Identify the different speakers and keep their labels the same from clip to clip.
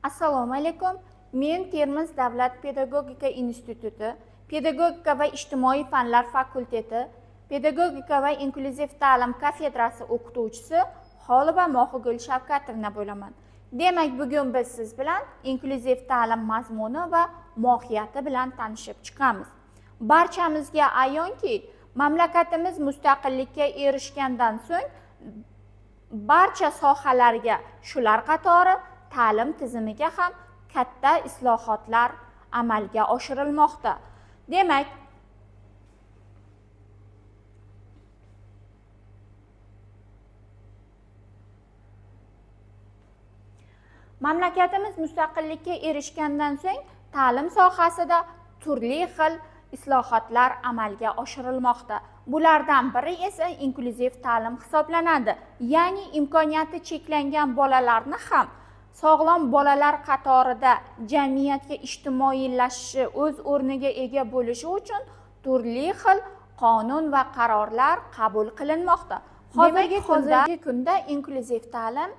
Speaker 1: Assalomu alaykum. Men Termiz davlat pedagogika instituti pedagogika va ijtimoiy fanlar fakulteti pedagogika va inklyuziv ta'lim kafedrasi o'qituvchisi Xolova Mohigul Shavkatovna bo'laman. Demak, bugun biz siz bilan inklyuziv ta'lim mazmuni va mohiyati bilan tanishib chiqamiz. Barchamizga ayonki, mamlakatimiz mustaqillikka erishgandan so'ng barcha sohalarga, shular qatori ta'lim tizimiga ham katta islohotlar amalga oshirilmoqda. Demak, mamlakatimiz mustaqillikka erishgandan so'ng ta'lim sohasida turli xil islohotlar amalga oshirilmoqda. Bulardan biri esa inklyuziv ta'lim hisoblanadi. Ya'ni imkoniyati cheklangan bolalarni ham sog'lom bolalar qatorida jamiyatga ijtimoiylashishi, o'z o'rniga ega bo'lishi uchun turli xil qonun va qarorlar qabul qilinmoqda. Hozirgi kunda inklyuziv ta'lim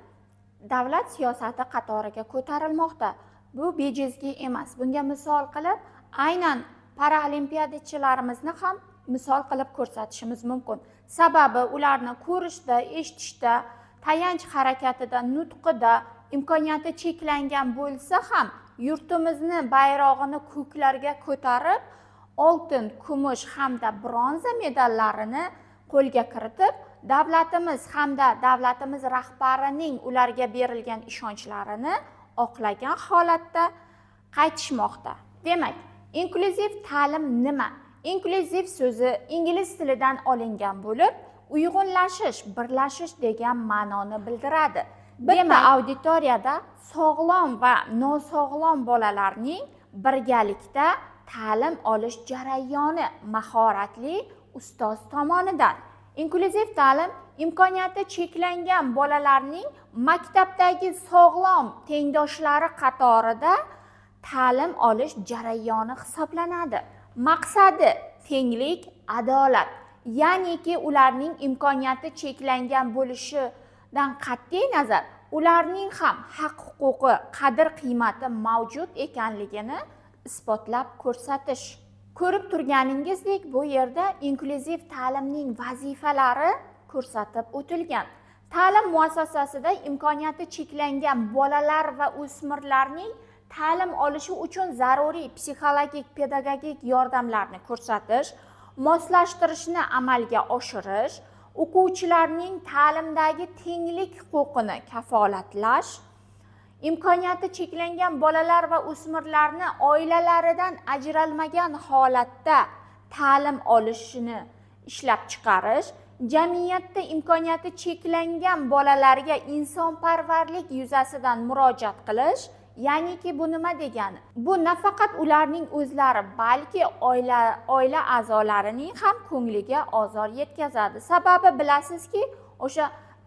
Speaker 1: davlat siyosati qatoriga ko'tarilmoqda. Bu bejizga emas. Bunga misol qilib aynan paralimpiyachilarimizni ham misol qilib ko'rsatishimiz mumkin. Sababi ularni ko'rishda, eshitishda, tayanch harakatida, nutqida imkoniyati cheklangan bo'lsa ham yurtimizni bayrog'ini ko'klarga ko'tarib, oltin, kumush hamda bronza medallarini qo'lga kiritib, davlatimiz hamda davlatimiz rahbarining ularga berilgan ishonchlarini oqlagan holatda qaytishmoqda. Demak, inklyuziv ta'lim nima? Inklyuziv so'zi ingliz tilidan olingan bo'lib, uyg'unlashish, birlashish degan ma'noni bildiradi. Bitta auditoriyada sog'lom va nosog'lom bolalarning birgalikda ta'lim olish jarayoni mahoratli ustoz tomonidan. Inklyuziv ta'lim imkoniyati cheklangan bolalarning maktabdagi sog'lom tengdoshlari qatorida ta'lim olish jarayoni hisoblanadi. Maqsadi tenglik, adolat, ya'niki ularning imkoniyati cheklangan bo'lishidan qat'iy nazar ularning ham haq-huquqi, qadr-qiymati mavjud ekanligini isbotlab ko'rsatish. Ko'rib turganingizdek, bu yerda inklyuziv ta'limning vazifalari ko'rsatib o'tilgan. Ta'lim muassasasida imkoniyati cheklangan bolalar va o'smirlarning ta'lim olishi uchun zaruriy psixologik, pedagogik yordamlarni ko'rsatish, moslashtirishni amalga oshirish, o'quvchilarning ta'limdagi tenglik huquqini kafolatlash, imkoniyati cheklangan bolalar va o'smirlarni oilalaridan ajralmagan holatda ta'lim olishini ishlab chiqarish, jamiyatda imkoniyati cheklangan bolalarga insonparvarlik yuzasidan murojaat qilish. Ya'niki bu nima degani? Bu nafaqat ularning o'zlari, balki oila a'zolarining ham ko'ngliga ozor yetkazadi. Sababi bilasizki, o'sha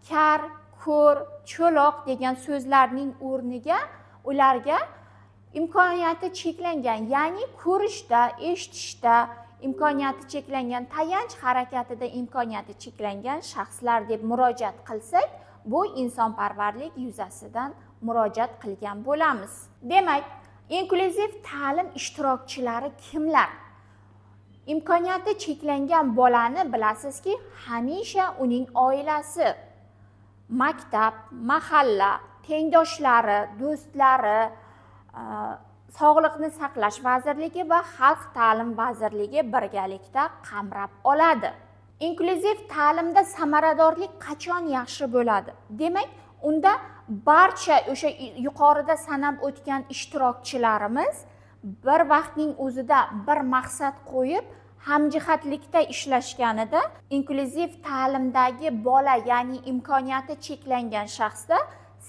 Speaker 1: kar, ko'r, cho'loq degan so'zlarning o'rniga ularga imkoniyati cheklangan, ya'ni ko'rishda, eshitishda imkoniyati cheklangan, tayanch harakatida imkoniyati cheklangan shaxslar deb murojaat qilsak, bu insonparvarlik yuzasidan murojaat qilgan bo'lamiz. Demak, inklyuziv ta'lim ishtirokchilari kimlar? Imkoniyati cheklangan bolani bilasizki, hamisha uning oilasi, maktab, mahalla, tengdoshlari, do'stlari, Sog'liqni saqlash vazirligi va Xalq ta'lim vazirligi birgalikda qamrab oladi. Inklyuziv ta'limda samaradorlik qachon yaxshi bo'ladi? Demak, unda barcha o'sha yuqorida sanab o'tgan ishtirokchilarimiz bir vaqtning o'zida bir maqsad qo'yib, hamjihatlikda ishlashganida inklyuziv ta'limdagi bola, ya'ni imkoniyati cheklangan shaxsda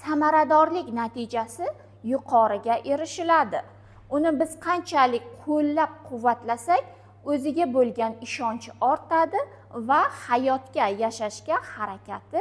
Speaker 1: samaradorlik natijasi yuqoriga erishiladi. Uni biz qanchalik qo'llab-quvvatlasak, o'ziga bo'lgan ishonchi ortadi va hayotga, yashashga harakati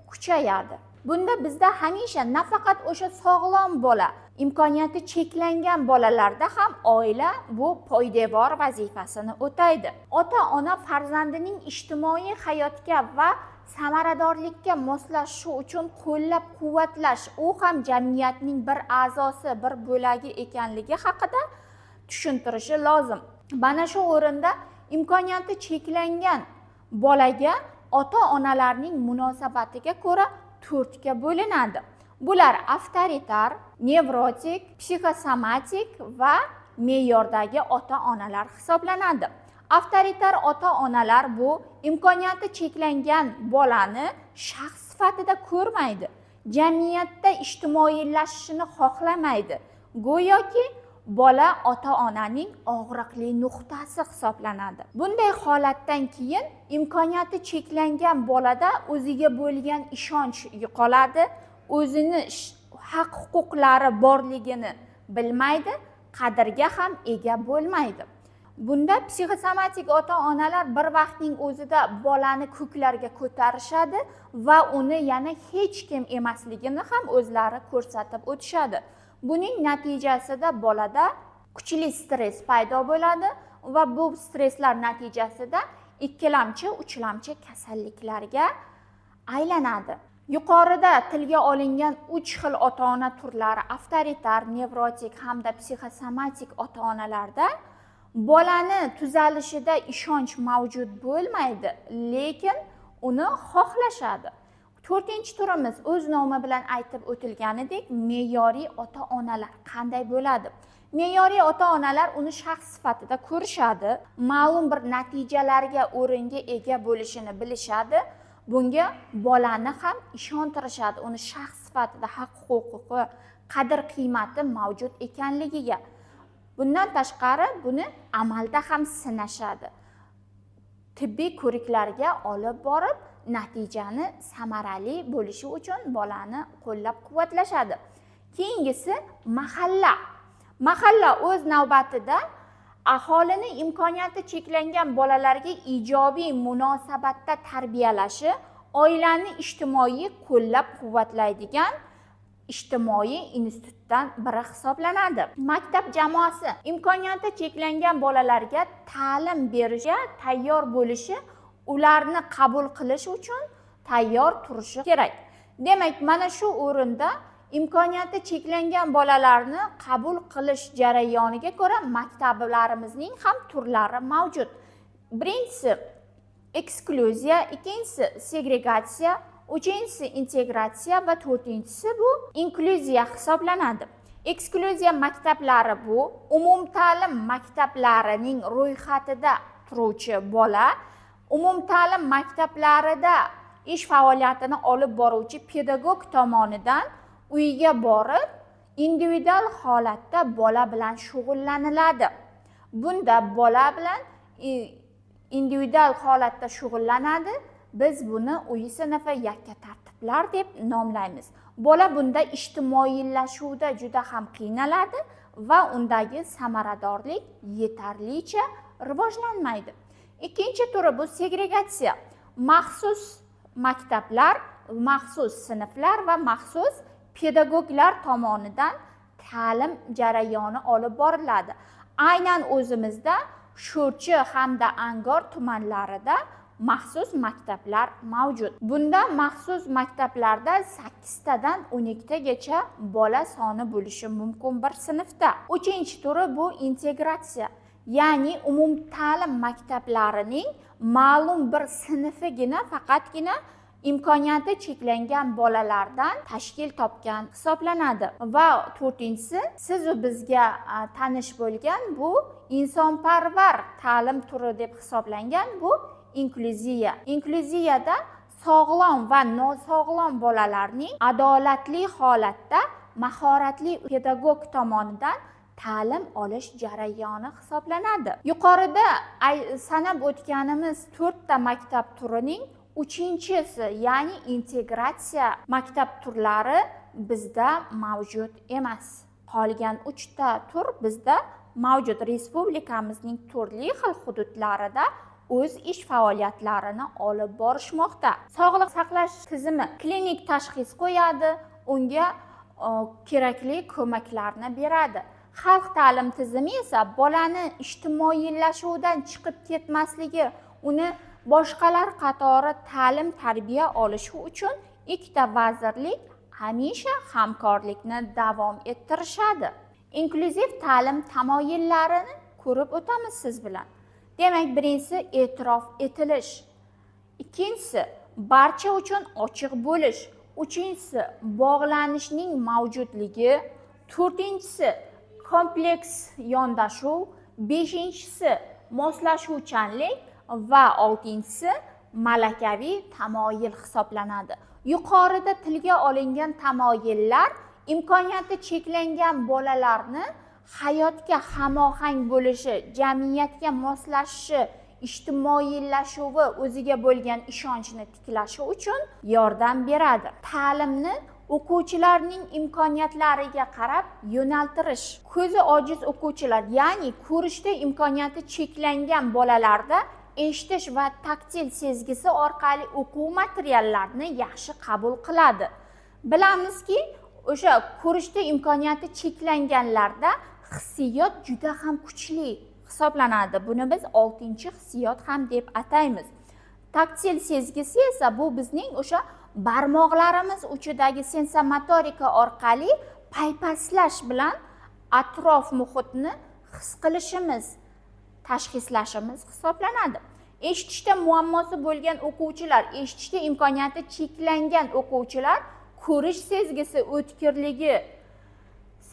Speaker 1: kuchayadi. Bunda bizda hamisha nafaqat o'sha sog'lom bola, imkoniyati cheklangan bolalarda ham oila bu poydevor vazifasini o'taydi. Ota-ona farzandining ijtimoiy hayotga va samaradorlikka moslashishi uchun qo'llab-quvvatlash, u ham jamiyatning bir a'zosi, bir bo'lagi ekanligi haqida tushuntirishi lozim. Mana shu o'rinda imkoniyati cheklangan bolaga ota-onalarning munosabatiga ko'ra 4 ga bo'linadi. Bular avtoritar, nevrotik, psixosomatik va me'yordagi ota-onalar hisoblanadi. Avtoritar ota-onalar bu imkoniyati cheklangan bolani shaxs sifatida ko'rmaydi, jamiyatda ijtimoiylashishini xohlamaydi. Go'yoki bola ota-onaning og'riqli nuqtasi hisoblanadi. Bunday holatdan keyin imkoniyati cheklangan bolada o'ziga bo'lgan ishonch yo'qoladi, o'zini haq-huquqlari borligini bilmaydi, qadrga ham ega bo'lmaydi. Bunda psixosomatik ota-onalar bir vaqtning o'zida bolani ko'klarga ko'tarishadi va uni yana hech kim emasligini ham o'zlari ko'rsatib o'tishadi. Buning natijasida bolada kuchli stress paydo bo'ladi va bu stresslar natijasida ikkilamchi, uchlamchi kasalliklarga aylanadi. Yuqorida tilga olingan 3 xil ota-ona turlari avtoritar, nevrotik hamda psixosomatik ota-onalarda bolani tuzalishida ishonch mavjud bo'lmaydi, lekin uni xohlashadi. 4-turimiz o'z nomi bilan aytib o'tilganidek me'yoriy ota-onalar qanday bo'ladi? Me'yoriy ota-onalar uni shaxs sifatida ko'rishadi, ma'lum bir natijalarga, o'ringa ega bo'lishini bilishadi. Bunga bolani ham ishontirishadi, uni shaxs sifatida haq-huquqi, qadr-qiymati mavjud ekanligiga. Bundan tashqari buni amalda ham sinashadi. Tibbiy ko'riklarga olib borib, natijani samarali bo'lishi uchun bolani qo'llab-quvvatlashadi. Keyingisi mahalla. Mahalla o'z navbatida aholini imkoniyati cheklangan bolalarga ijobiy munosabatda tarbiyalashi, oilani ijtimoiy qo'llab-quvvatlaydigan ijtimoiy institutdan biri hisoblanadi. Maktab jamoasi imkoniyati cheklangan bolalarga ta'lim berishga tayyor bo'lishi, ularni qabul qilish uchun tayyor turishi kerak. Demak, mana shu o'rinda imkoniyati cheklangan bolalarni qabul qilish jarayoniga ko'ra maktablarimizning ham turlari mavjud. Birinchisi eksklyuziya, ikkinchisi segregatsiya, uchinchisi integratsiya va to'rtinchisi bu inklyuziya hisoblanadi. Eksklyuziya maktablari bu umumta'lim maktablarining ro'yxatida turuvchi bola umumta'lim maktablarida ish faoliyatini olib boruvchi pedagog tomonidan uyga borib individual holatda bola bilan shug'ullaniladi. Bunda bola bilan individual holatda shug'ullanadi. Biz buni uy sinfi, yakka tartiblar deb nomlaymiz. Bola bunda ijtimoiylashuvda juda ham qiynaladi va undagi samaradorlik yetarlicha rivojlanmaydi. Ikkinchi turi bu segregatsiya. Maxsus maktablar, maxsus sinflar va maxsus pedagoglar tomonidan ta'lim jarayoni olib boriladi. Aynan o'zimizda Sho'rchi hamda Angor tumanlarida maxsus maktablar mavjud. Bunda maxsus maktablarda 8 tadan 12 tagacha bola soni bo'lishi mumkin bir sinfda. Uchinchi turi bu integratsiya. Ya'ni umumta'lim maktablarining ma'lum bir sinfigina faqatgina imkoniyati cheklangan bolalardan tashkil topgan hisoblanadi. Va to'rtinchisi, siz-u bizga tanish bo'lgan bu insonparvar ta'lim turi deb hisoblangan bu inklyuziya. Inklyuziyada sog'lom va nosog'lom bolalarning adolatli holatda mahoratli pedagog tomonidan ta'lim olish jarayoni hisoblanadi. Yuqorida sanab o'tganimiz 4 ta maktab turining 3-chisi, ya'ni integratsiya maktab turlari bizda mavjud emas. Qolgan 3 ta tur bizda mavjud. Respublikamizning turli xil hududlarida o'z ish faoliyatlarini olib borishmoqda. Sog'liq saqlash tizimi klinik tashxis qo'yadi, unga kerakli ko'maklarni beradi. Xalq ta'lim tizimi esa bolani ijtimoiylashuvdan chiqib ketmasligi, uni Boshqalar qatori ta'lim tarbiya olishi uchun ikkita vazirlik hamisha hamkorlikni davom ettirishadi. Inklyuziv ta'lim tamoyillarini ko'rib o'tamiz siz bilan. Demak, birinchisi e'tirof etilish, ikkinchisi barcha uchun ochiq bo'lish, uchinchisi bog'lanishning mavjudligi, to'rtinchisi kompleks yondashuv, beshinchisi moslashuvchanlik va oltinchisi malakaviy tamoyil hisoblanadi. Yuqorida tilga olingan tamoyillar imkoniyati cheklangan bolalarni hayotga hamohang bo'lishi, jamiyatga moslashishi, ijtimoiylashuvi, o'ziga bo'lgan ishonchni tiklashi uchun yordam beradi. Ta'limni o'quvchilarning imkoniyatlariga qarab yo'naltirish. Ko'zi ojiz o'quvchilar, ya'ni ko'rishda imkoniyati cheklangan bolalarda eshitish va taktil sezgisi orqali o'quv materiallarini yaxshi qabul qiladi. Bilamizki, o'sha ko'rishda imkoniyati cheklanganlarda hissiyot juda ham kuchli hisoblanadi. Buni biz 6-hissiyot ham deb ataymiz. Taktil sezgisi esa bu bizning o'sha barmoqlarimiz uchidagi sensomotorika orqali paypaslash bilan atrof muhitni his qilishimiz, tashxislashimiz hisoblanadi. Eshitishda muammosi bo'lgan o'quvchilar, eshitishda imkoniyati cheklangan o'quvchilar ko'rish sezgisi o'tkirligi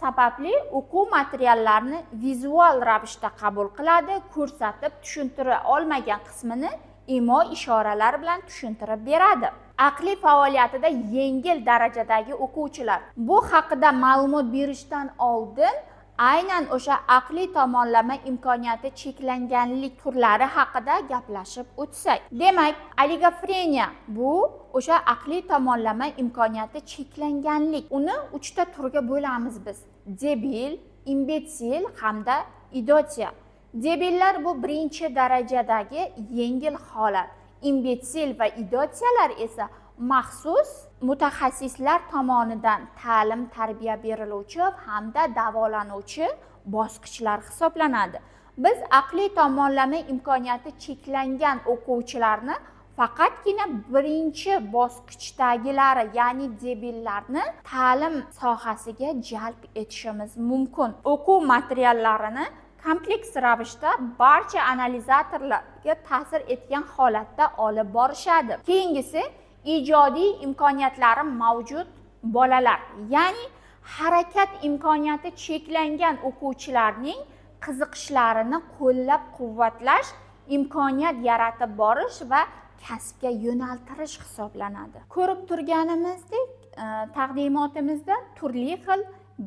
Speaker 1: sababli o'quv materiallarini vizual ravishda qabul qiladi, ko'rsatib tushuntira olmagan qismini imo ishoralar bilan tushuntirib beradi. Aqliy faoliyatida yengil darajadagi o'quvchilar. Bu haqida ma'lumot berishdan oldin aynan o'sha aqliy tomonlama imkoniyati cheklanganlik turlari haqida gaplashib o'tsak. Demak, oligofreniya bu o'sha aqliy tomonlama imkoniyati cheklanganlik. Uni 3 ta turga bo'lamiz biz: debil, imbetsil hamda idotiya. Debillar bu birinchi darajadagi yengil holat. Imbetsil va idotiyalar esa maxsus mutaxassislar tomonidan ta'lim tarbiya beriluvchi hamda davolanuvchi bosqichlar hisoblanadi. Biz aqliy tomonlama imkoniyati cheklangan o'quvchilarni faqatgina birinchi bosqichdagilari, ya'ni debillarni ta'lim sohasiga jalb etishimiz mumkin. O'quv materiallarini kompleks ravishda barcha analizatorlarga ta'sir etgan holatda olib borishadi. Keyingisi ijodiy imkoniyatlari mavjud bolalar, ya'ni harakat imkoniyati cheklangan o'quvchilarning qiziqishlarini qo'llab-quvvatlash, imkoniyat yaratib borish va kasbga yo'naltirish hisoblanadi. Ko'rib turganimizdek, taqdimotimizda turli xil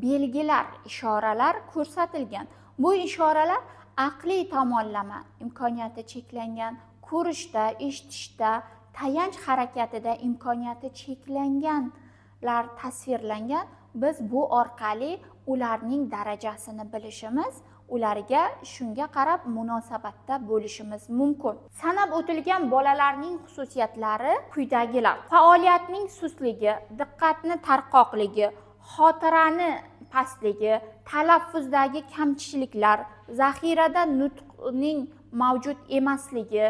Speaker 1: belgilar, ishoralar ko'rsatilgan. Bu ishoralar aqliy tomonlama imkoniyati cheklangan, ko'rishda, eshitishda, tayanch harakatida imkoniyati cheklanganlar tasvirlangan. Biz bu orqali ularning darajasini bilishimiz, ularga shunga qarab munosabatda bo'lishimiz mumkin. Sanab o'tilgan bolalarning xususiyatlari quyidagilar: faoliyatning sustligi, diqqatni tarqoqligi, xotirani pastligi, talaffuzdagi kamchiliklar, zaxirada nutqning mavjud emasligi,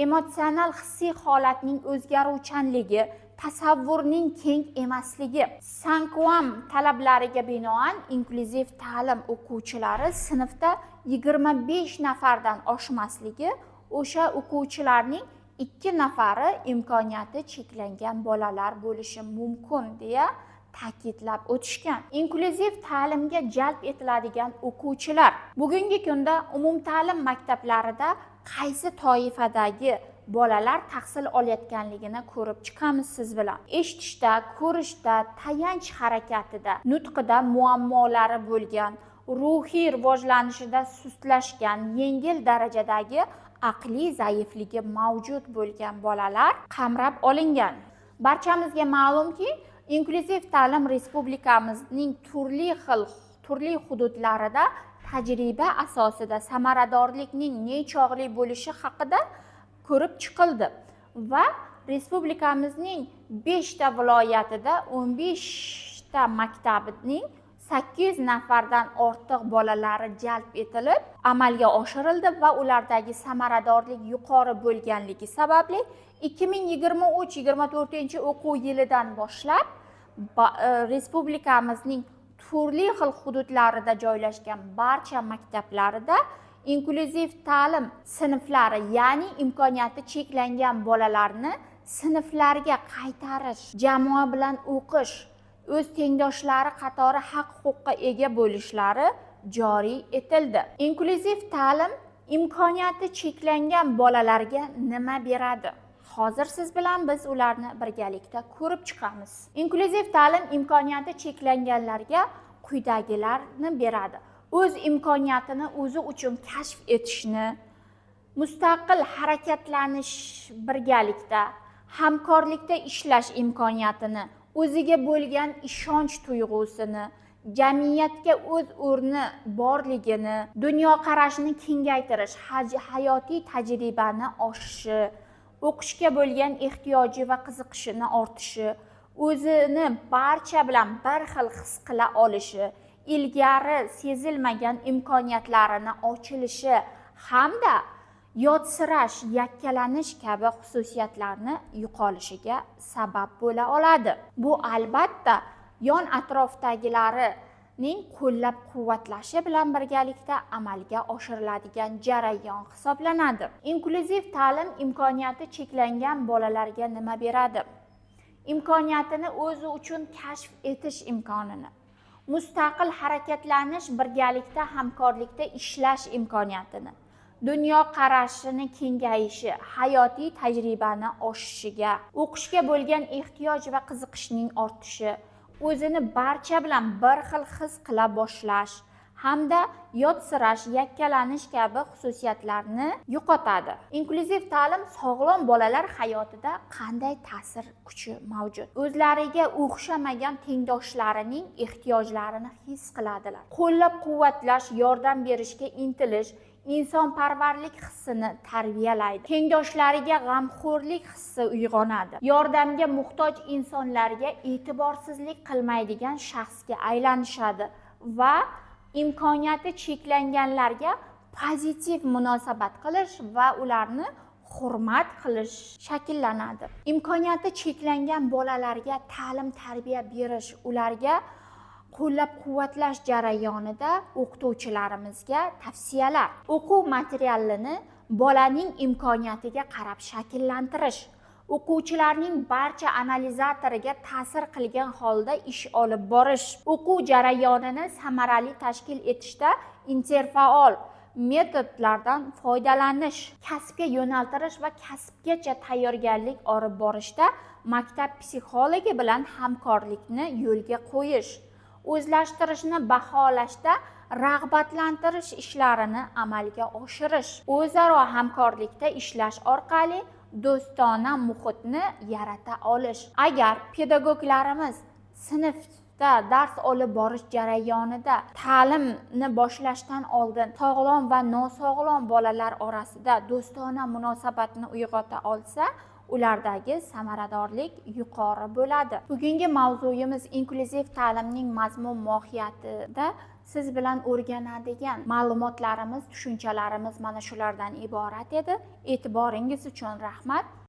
Speaker 1: emotsional hissiy holatning o'zgaruvchanligi, tasavvurning keng emasligi. Sankuam talablariga binoan inklyuziv ta'lim o'quvchilari sinfda 25 nafardan oshmasligi, o'sha o'quvchilarning 2 nafari imkoniyati cheklangan bolalar bo'lishi mumkin deya ta'kidlab o'tishgan. Inklyuziv ta'limga jalb etiladigan o'quvchilar bugungi kunda umumta'lim maktablarida qaysi toifadagi bolalar tahsil olayotganligini ko'rib chiqamiz siz bilan. Eshitishda, ko'rishda, tayanch harakatida, nutqida muammolari bo'lgan, ruhiy rivojlanishida sustlashgan, yengil darajadagi aqliy zaifligi mavjud bo'lgan bolalar qamrab olingan. Barchamizga ma'lumki, inklyuziv ta'lim respublikamizning turli hududlarida tajriba asosida samaradorlikning nechog'li bo'lishi haqida ko'rib chiqildi va respublikamizning 5 ta viloyatida 15 ta maktabining 800 nafardan ortiq bolalari jalb etilib amalga oshirildi va ulardagi samaradorlik yuqori bo'lganligi sababli 2023-24 o'quv yilidan boshlab respublikamizning turli xil hududlarida joylashgan barcha maktablarida inklyuziv ta'lim sinflari, ya'ni imkoniyati cheklangan bolalarni sinflarga qaytarish, jamoa bilan o'qish, o'z tengdoshlari qatori haq-huquqqa ega bo'lishlari joriy etildi. Inklyuziv ta'lim imkoniyati cheklangan bolalarga nima beradi? Hozir siz bilan biz ularni birgalikda ko'rib chiqamiz. Inklyuziv ta'lim imkoniyati cheklanganlarga quyidagilarni beradi: o'z imkoniyatini o'zi uchun kashf etishni, mustaqil harakatlanish, birgalikda hamkorlikda ishlash imkoniyatini, o'ziga bo'lgan ishonch tuyg'usini, jamiyatga o'z o'rni borligini, dunyoqarashini kengaytirish, hayotiy tajribani oshishi, o'qishga bo'lgan ehtiyoji va qiziqishini ortishi, o'zini barcha bilan bir xil his qila olishi, ilgari sezilmagan imkoniyatlarini ochilishi hamda yotsirash, yakkalanish kabi xususiyatlarni yo'qolishiga sabab bo'la oladi. Bu albatta yon atrofdagilarining qo'llab-quvvatlashi bilan birgalikda amalga oshiriladigan jarayon hisoblanadi. Inklyuziv ta'lim imkoniyati cheklangan bolalarga nima beradi? Imkoniyatini o'zi uchun kashf etish imkonini, mustaqil harakatlanish, birgalikda hamkorlikda ishlash imkoniyatini, dunyoqarashini kengayishi, hayotiy tajribani oshishiga, o'qishga bo'lgan ehtiyoj va qiziqishning ortishi, o'zini barcha bilan bir xil his qila boshlash hamda yotsirash, yakkalanish kabi xususiyatlarni yo'qotadi. Inklyuziv ta'lim sog'lom bolalar hayotida qanday ta'sir kuchi mavjud? O'zlariga o'xshamagan tengdoshlarining ehtiyojlarini his qiladilar. Qo'llab-quvvatlash, yordam berishga intilish, insonparvarlik hissini tarbiyalaydi. Tengdoshlariga g'amxo'rlik hissi uyg'onadi. Yordamga muhtoj insonlarga e'tiborsizlik qilmaydigan shaxsga aylanishadi va imkoniyati cheklanganlarga pozitiv munosabat qilish va ularni hurmat qilish shakllanadi. Imkoniyati cheklangan bolalarga ta'lim tarbiya berish, ularga qo'llab-quvvatlash jarayonida o'qituvchilarimizga tavsiyalar: o'quv materialini bolaning imkoniyatiga qarab shakllantirish, o'quvchilarning barcha analizatoriga ta'sir qilgan holda ish olib borish, o'quv jarayonini samarali tashkil etishda interfaol metodlardan foydalanish, kasbga yo'naltirish va kasbgacha tayyorgarlik olib borishda maktab psixologi bilan hamkorlikni yo'lga qo'yish, o'zlashtirishni baholashda rag'batlantirish ishlarini amalga oshirish, o'zaro hamkorlikda ishlash orqali do'stona muhitni yarata olish. Agar pedagoglarimiz sinfda dars olib borish jarayonida ta'limni boshlashdan oldin sog'lom va nosog'lom bolalar orasida do'stona munosabatni uyg'ota olsa, ulardagi samaradorlik yuqori bo'ladi. Bugungi mavzuyimiz inklyuziv ta'limning mazmun mohiyatida siz bilan o'rganadigan ma'lumotlarimiz, tushunchalarimiz mana shulardan iborat edi. E'tiboringiz uchun rahmat.